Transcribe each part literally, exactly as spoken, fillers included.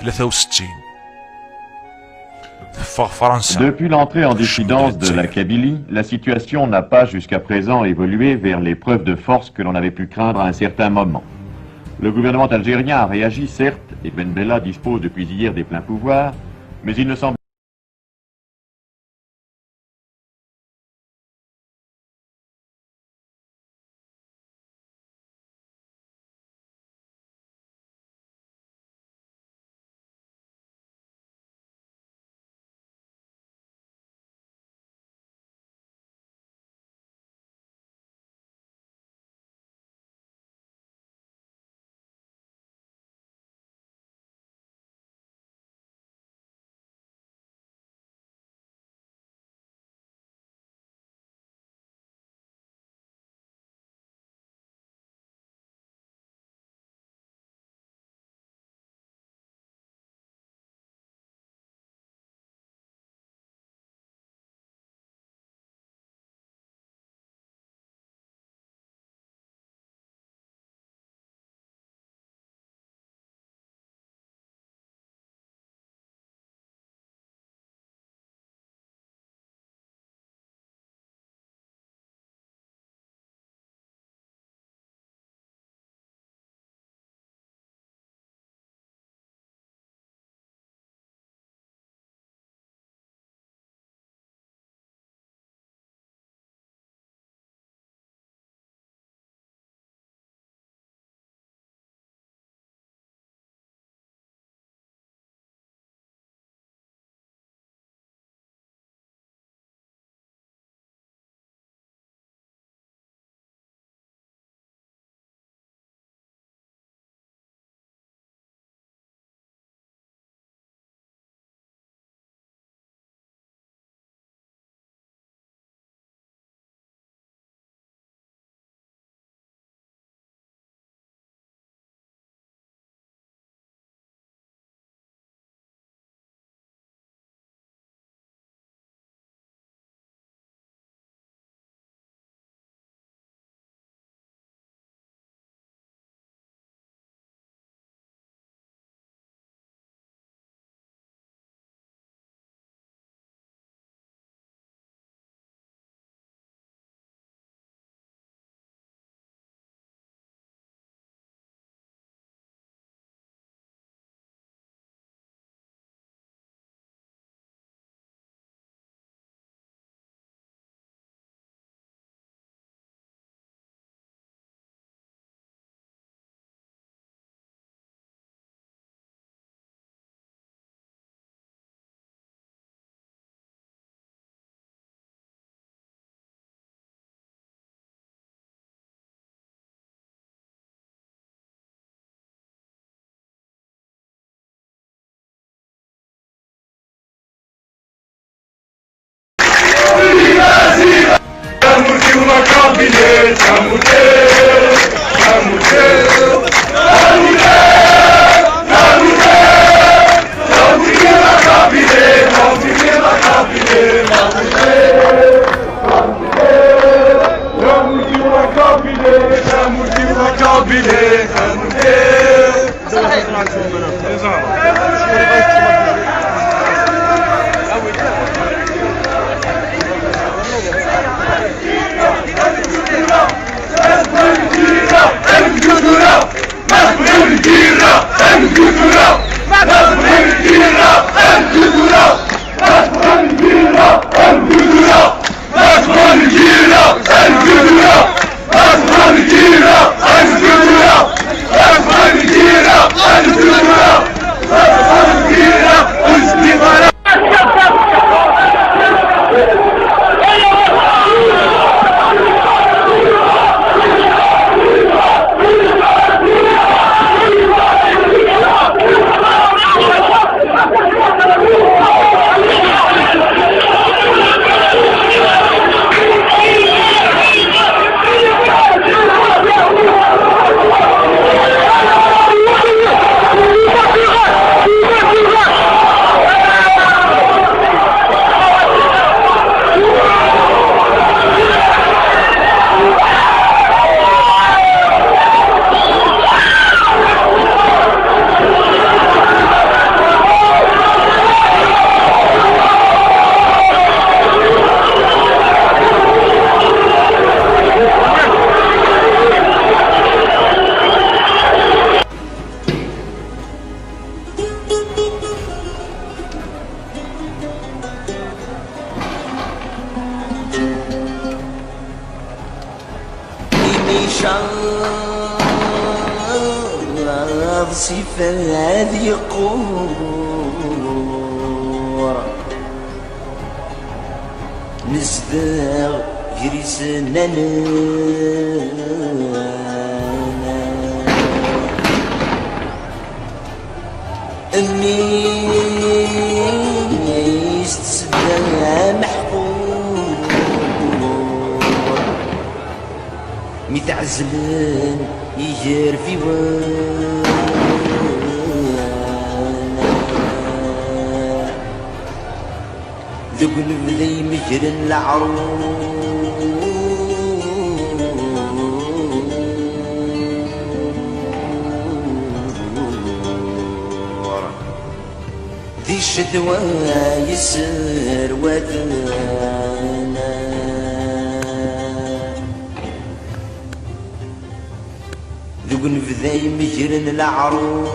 tlata u settin. Teffeɣ Fransa. Depuis l'entrée en dissidence de la Kabylie, la situation n'a pas jusqu'à présent évolué vers l'épreuve de force que l'on avait pu craindre à un certain moment. Le gouvernement algérien a réagi, certes, et Ben Bella dispose depuis hier des pleins pouvoirs, mais il ne semble Caḍ sif ad yeqqur, nezdeɣ gar isennanen. Mmi-s tessedda ameḥqur, mi tɛezlen igerfiwen. Deg unebda imegren leɛrur, di ccetwa yesserwaten. Deg unebda imegren leɛrur,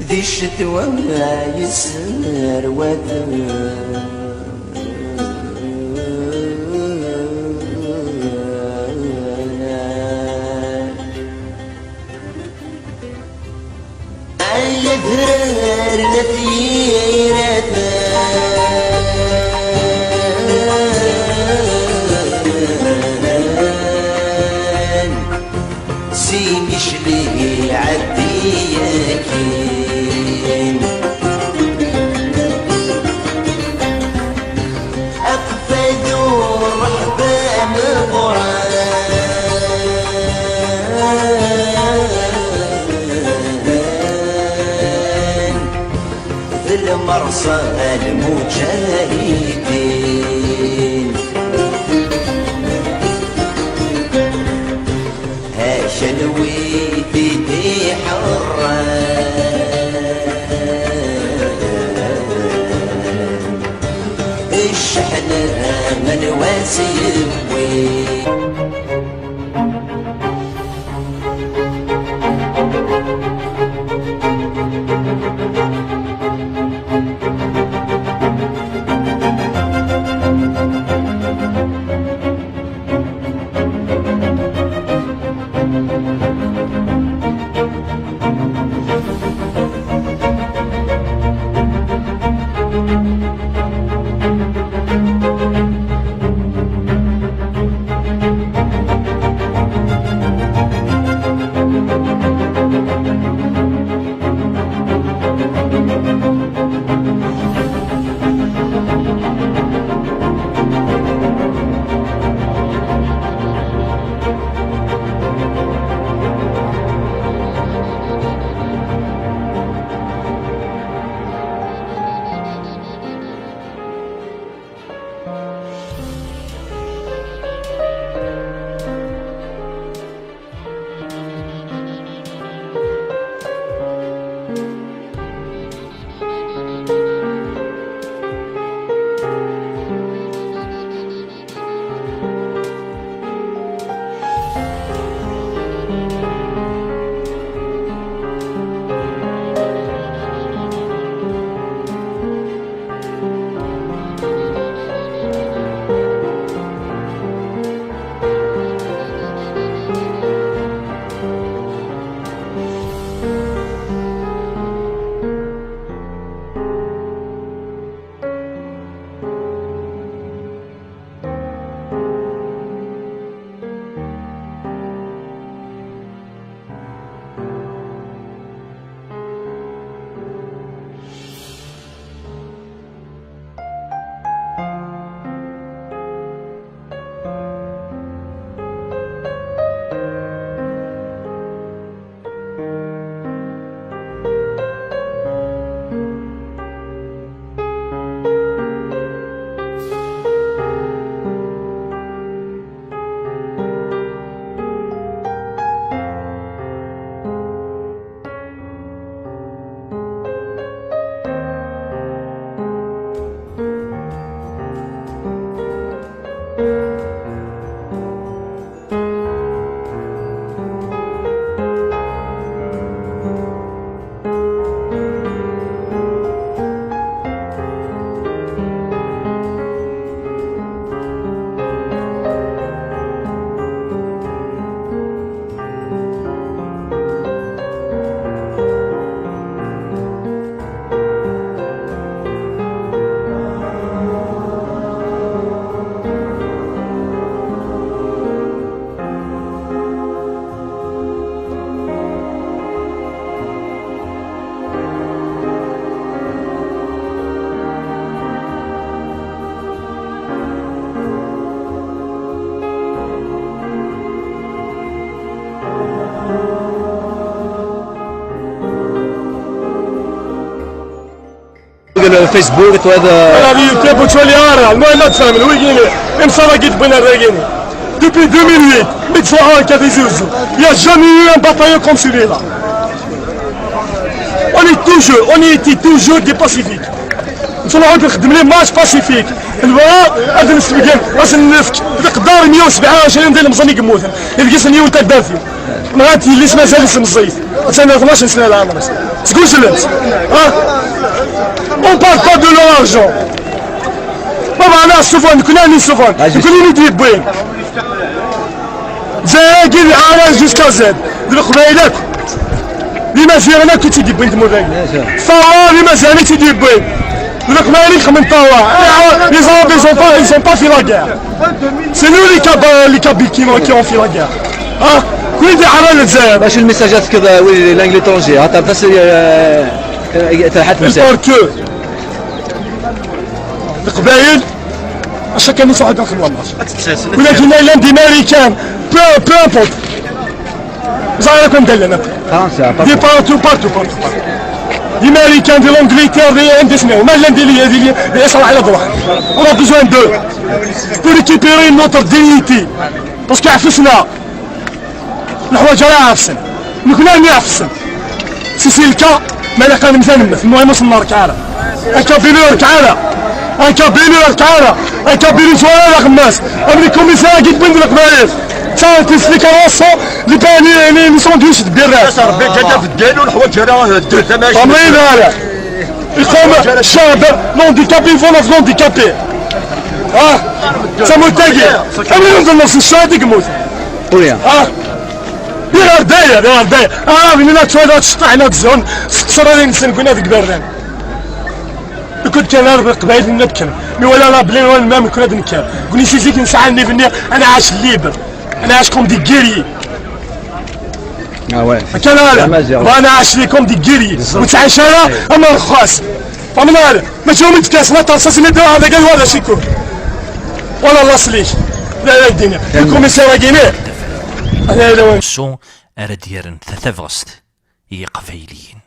di ccetwa yesserwaten. Ay adrar n at Yiraten, si Micli ɛeddi akkin. Aqfad ur ṛṛeḥba meqqren, d lmerṣa n lmuǧahidin. Ha-k-an wi t-id-iḥeṛṛen, cceḥna n wass yewwi. Facebook, tu vois, de... Voilà, les YouTube, tu vois, les rares, moi, là, ça, mais oui, il est, même ça, la guide, bonne règle. Depuis deux mille huit, mais tu vois, en quatre-vingt-douze, il n'y a jamais eu un bataillon comme celui-là. On est toujours, on était toujours des pacifiques. نتوما غادي نخدم لي ماتش باسيفيك. الوغا غادي نسلم، غادي نفك بقدر مية وسبعة وعشرين ديال المزني قموثا. يلقى سنيون تاك دافي. ما غادي اللي سمع سالس مزيف. انا اثناش سنه العمر. تقول سلمت. ها؟ On parle pas de l'argent. بابا، انا سوفون، كنا ني سوفون. كنا ني دي بوين. زاكي على جوسكا زاد. دابا قبايلك. اللي ما فيها انا كنت دي بوين دمو. صافا، اللي ما زال تي دي بوين. دابا قبايلك من طاوة. Les Arabes, ils ont pas, ils ont pas fait la guerre. C'est nous les Kaba-, les Kabyles qui ont, qui ont fait la guerre. ها؟ كل دي على الجزائر. باش الميساج هذاك كذا، وي، لانجلي تونجي. هذا بس، آه، آه، تحت المساج. Parce que القبايل، اش كان يصعد داخل الماتش؟ ولكن الا دي ماريكان، بو، بو امبورت. زعما كون دلنا. فرنسا، دي بارتو، بارتو، بارتو، بارتو. دي ماريكان، دي لونجليتير، دي انديسنيو. ما لنا دي لي، دي لي، دي اسرع على ضوء. On a besoin d'eux pour récupérer notre dignité. Parce que عفسنا. الحوايج راه عفسن. نكون راني عفسن. سي سي الكا، ما لقى مثال مثل. المهم وصلنا لك عارة. اكا بيلور كعارة. اكا بيلور كعارة. اكا بيلور شوية يا غماس. امري كوميسار كي تبين لك ضعيف. صار تسليك راسو. اللي بان لي، لي، لي سوندويش ديال الراس. صار بيك جا في الدين والحوايج راه دير تماشي. امرين هذا. يقوم الشعب لونديكابي فولا في لونديكابي. ها؟ سموتاكي. امرين نظن نص الشعب يموت. قولي. ها؟ دير هدايا، دير هدايا. اه، من هنا تشوف هاد الشطح، هنا تزون. سقسر هذه نسن كنا ديك بردان. كنت كان عارف القبائل نبكر. مي ولا لا بلي ولا ما كنا نبكر. كوني سيزيك نسعى نبني، انا عاش ليبر. انا عاش كوم دي غيري. اه وي. كان هذا. وانا عاش ليكم دي غيري. وتعيش انا، اما رخاص. فمن هذا، ما تشوف من تكاس، ما ترصص، ما دوا هذا قال ولا شيكو. ولا الله سليك. لا، لا، الدنيا. الكوميسير راكيني. انا لا وين. Son ara d-yerren tatabɣest i Yiqbayliyen.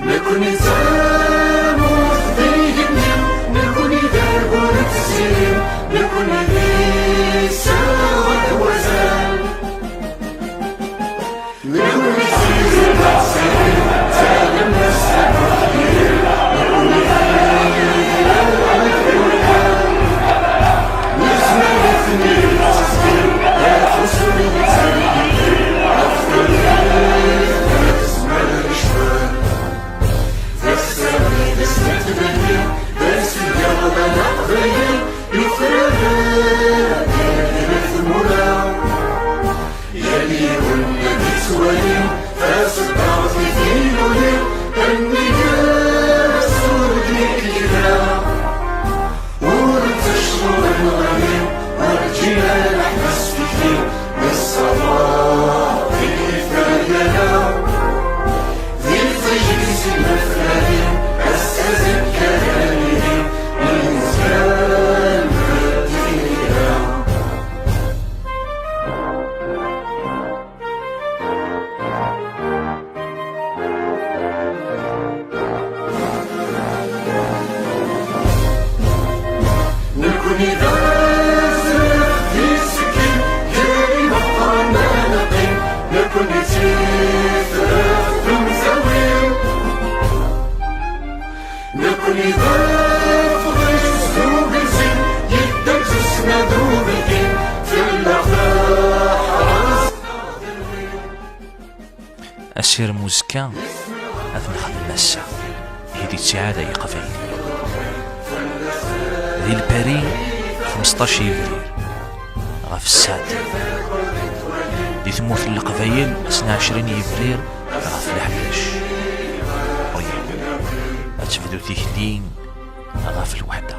Nekkni d tamurt d igenni, nekkni d arbur d tziri, nekkni d iseɣ d wazal. Nekkni d tizit d tziri, d talemmast d uḥlil, nekkni d ilal d uḥlil. Asirem uzekka ad t-nexdem ass-a, i d-ittiɛad ay iqbayliyen. Di Lpari, xmesṭac yebrir, ɣef ssaɛtin. Di tmurt n Leqbayel, ass n ɛecrin yebrir, ɣef leḥdac. Ad tebdu tikli ɣef lweḥda.